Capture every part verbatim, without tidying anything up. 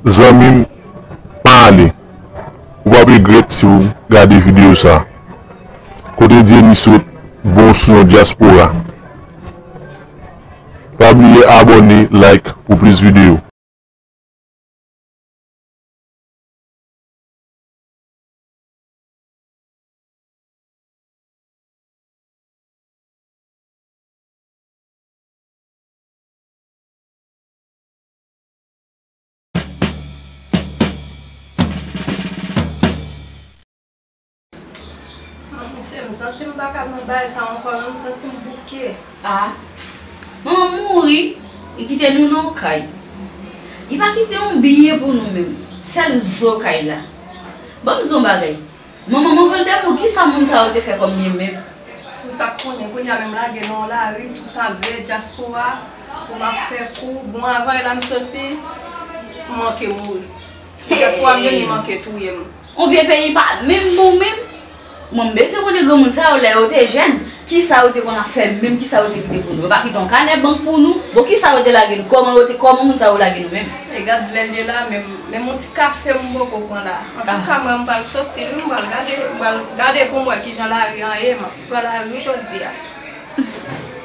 Zanmi m, pa ale. Ou p ap regrèt si w gade videyo sa. Kote Dieni sot, bon son dyaspora. Pa bliye abòne, like pou plis videyo. Mesye, m santi m pa ka nan bagay sa ankò non, m santi m bouke. Ah, manman m mouri, li kite nou nan yon kay. Li pa kite yon byen pou nou menm, sèl zo kay la. Ban m di w yon bagay, manman m anvan l te mouri, kisa moun sa yo te fè kòm byen menm? Ou sa konnen, kounye a menm lage nan yon lari, tout avè dyaspora, pou m ap fè kou. Bon, avan yè la m soti, m manke mouri. Dèfwa m vini manke touye m. On vye peyi pa menm bon menm. Mwen m bezwen konnen granmoun sa yo lè yo te jèn, kisa yo te konn ap fè menm, kisa yo te kite pou nou. Yo pa kite yon kanè bank pou nou. Bon, kisa yo te lage nou? Kòman yo te, kòman moun sa yo lage nou menm? E gad lè l ye la, menm, menm yon ti kafe m poko pran la. Antouka, mwen m pral soti wi, m pral gade, m pral gade pou m wè kijan lari an ye, m ap pran lari jodi a.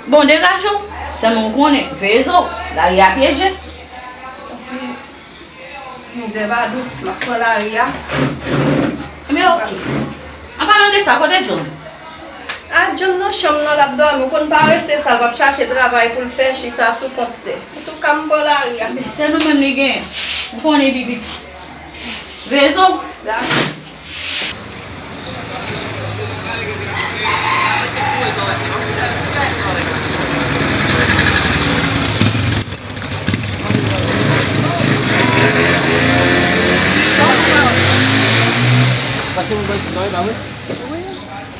Bon, degaje w. Sèlman w konnen, veye zo w, lari a pyeje. Mizè pa dous, m ap pran lari a. Ebyen, oke. An palan de sa, kote John? A, John nan chanm nan, l ap dòmi. Ou konn parese sa, l p ap chache travay pou l fè, chita sou kont sè. Antouka, m pran lari a. Ebyen, se nou menm li genyen. Ou konnen pi piti. Veye zo w. Dakò. Pase pou mwen sinon, e pa vre? Wi.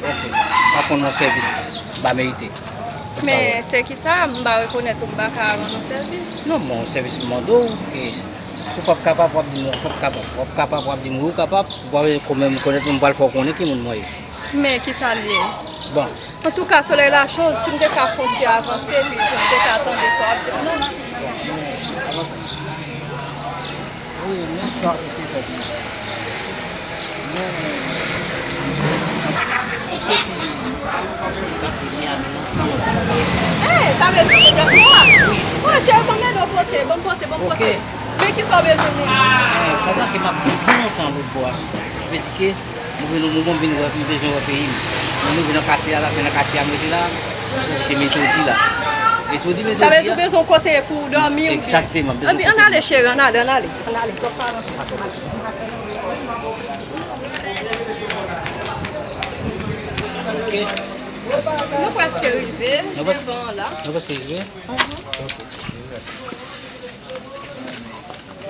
Ok. Pa konn yon sèvis ba merite. Men se ki sa, m pa rekonèt ou, m pa ka rann ou sèvis. Non, men yon sèvis m mande w, e si w p ap kapab, w ap di m w p ap kapab. W ap kapab, w ap di m wi, w kapab. Ou pa vle konmèm konèt mwen, m pral fè w konnen ki moun mwen ye. Men ki sa l ye? Bon. Antouka, solèy la cho, si m te ka fè yon ti avanse, pi pou m te ka tande sa w ap di m nan. Wi, men sa w ap eseye fè pou mwen. Men, se ki, se ki ka vini a men nan. Ey, sa vle di se dyaspora? Wi, se sa. Monchè, ban m ede w pote, ban m pote, ban m pote. Ok. Men ki sa w bezwen menm? Eh, pandan ke m ap viv byen lontan lòt bò a, sa vle di ke mwen vin yon moman m vin wè, m bezwen wè peyi m. Mwen rive nan katye a la, se nan katye a m rete la, m santi ke m etodi la. Etodi, m etodi a. Sa vle di w bezwen yon kote pou w dòmi oubyen? Egzakteman, m bezwen yon kote. Ann ale, cheri, ann ale, ann ale, ann ale. Ok. Nou prèske rive devan an la. Nou prèske rive? Mhm. Ok, cheri, mèsi.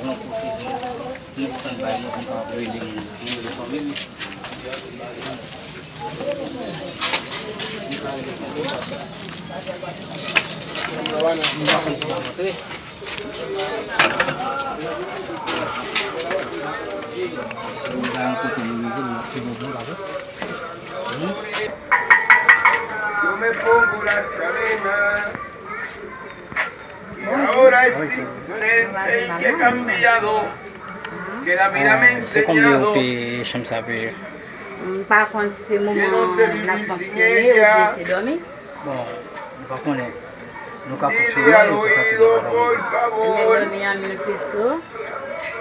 Yon kote, yon standby, nou konn pa rele moun, nou rele fanmi m. Nou pa rele fanmi m, paske nou pa konn si l ap antre. Si nou pa yon kote nou rele, nou ap pi bon, bon, pa vre? Hmm? Yo me pongo las cadenas. Y ahora es diferente y que he cambiado. Que la vida me ha enseñado. Bon, se konbyen w peye chanm sa peye? M pa konn si se moman n ap fonksyone oubyen se dòmi. Bon, nou pa konnen. Nou ka fonksyone, nou ka sa tou dòmi. Lè dòmi a mil peso,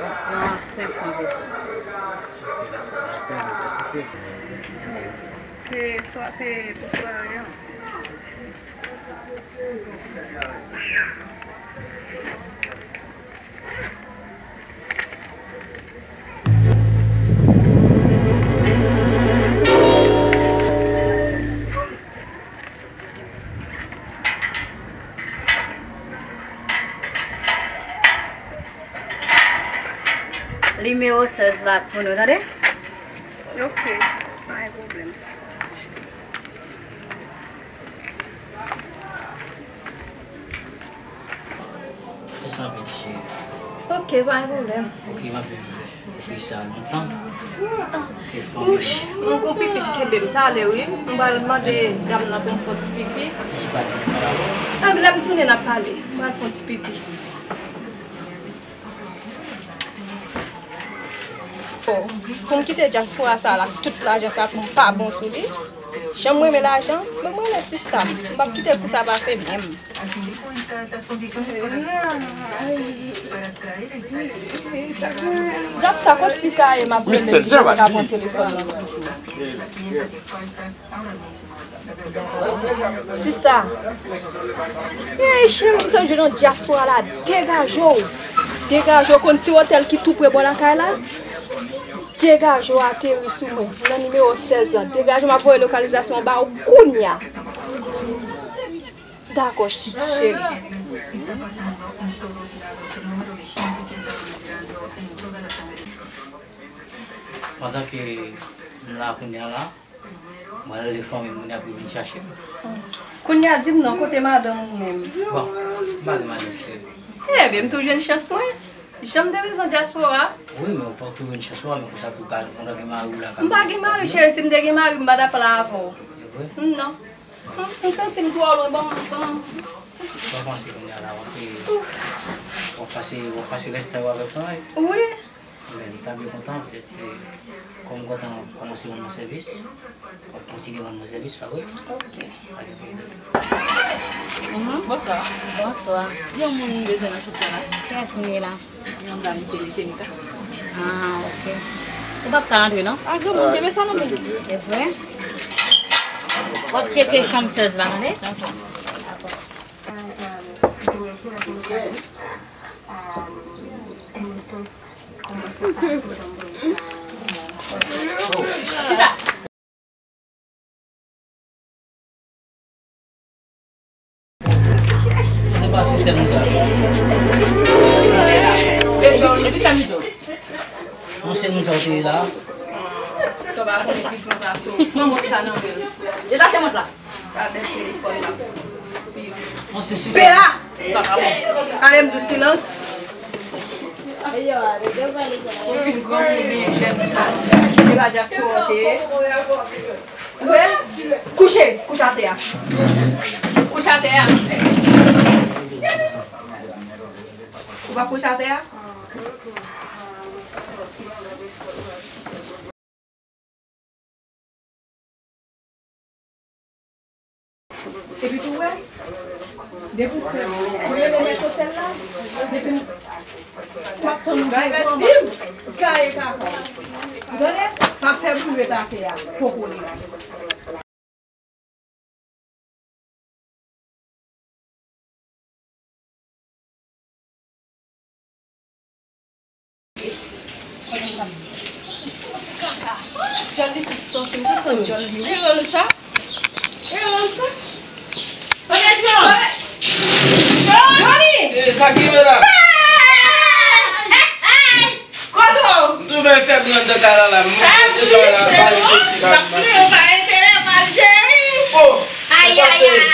fonksyon senk san peso. Pe swa-, pe pou sware an. Nimewo sèz la pou nou, tande? Ok, pa gen pwoblèm. Mèsi anpil, cheri. Ok, pa gen pwoblèm. Ok, m ap viv epi sa lontan. Ke fanmi. Wouch, mwen gon pipi k kenbe m talè wi. M pral mande dam nan pou m fè yon ti pipi. Epi lè m tounen n ap pale. M pral fè yon ti pipi. Pou m kite dyaspora sa la, tout lajan sa pou m pa bon sou li. Jan m renmen lajan, mwen m renmen sista m. M p ap kite pou sa pase menm. Gad sa, kot fi sa ye, m ap rele li, li pa pran telefòn nan toujou. Sista, ey, cheri, m sonje nan dyaspora la, degaje w. Degaje w, konn ti otèl ki tou pre bò lakay la? Degaje w, ateri sou mwen, nan nimewo sèz la. Degaje w, m ap voye lokalizasyon an ba w kounya. Dakò, ch-, cheri. Pandan ke m la kounya la, mwen rele fanmi m, moun ap vin chache m. Kounya, di m non, kote madanm ou menm? Bon, m pa gen madanm, cheri. Ebyen, m tou jwenn chans mwen. Jan m te bezwen dyaspora. Wi, men ou pa tou jwenn chans ou a, men konsa tou ka, ou gen mari ou la ka. M pa gen mari, cheri, si m te gen mari, m pa t ap la avè w. E vre? Non. M, m santi m twò lwen, ban m, ban m. Sa w panse kounya la, w ap, w ap pase, w ap pase rès tan yo avèk mwen, wi? Wi. Men m ta byen kontan, petèt, eh, kòm ou gentan kòmanse rann mwen sèvis, w ap kontinye rann mwen sèvis, pa vre? Ok. Pa gen pwoblèm. Mhm. Bonswa. Bonswa. Yon moun m bezwen nan chòp la. Kiyès moun ye la? Yon dam ki rele Kenika. Ah, ok. Ou p ap ka antre, non? Ah, granmoun, kenbe sa nan men. E vre? W ap tcheke chanm sèz la, tande? Dakò. Chita. Se pa sistèm nou sa. Mwen se moun sa w te ye la. Sa w pa konnen ki gran plas ou. Pran mont sa nan men l. Detache mont la. Avèk telefòn la. Mwen se sistèm. Bela! Ale m di w silans. Ou fin granmoun, ou byen jèn sa. Se pa dyaspora w te ye. Ou wè? Kouche, kouche atè a. Kouche atè a. Ou pa kouche atè a? Epi tou wè, depi w fè, w rele mèt otèl la, depi m, m ap tann ou pou w pran gaye kaka. Ou tande? M ap fè bri rete atè a, poko ye. Djòl li tou santi, m te santi djòl li. E ròl sa? E ròl sa? Tande djòl! Johnny! E sa ki ye la? Kote w? M tou byen fè grann nan kay la la. M fè ti kay la, m pa yon soti la. M ap pliye, w pa enterè, w pa jere. Oh, ayayay.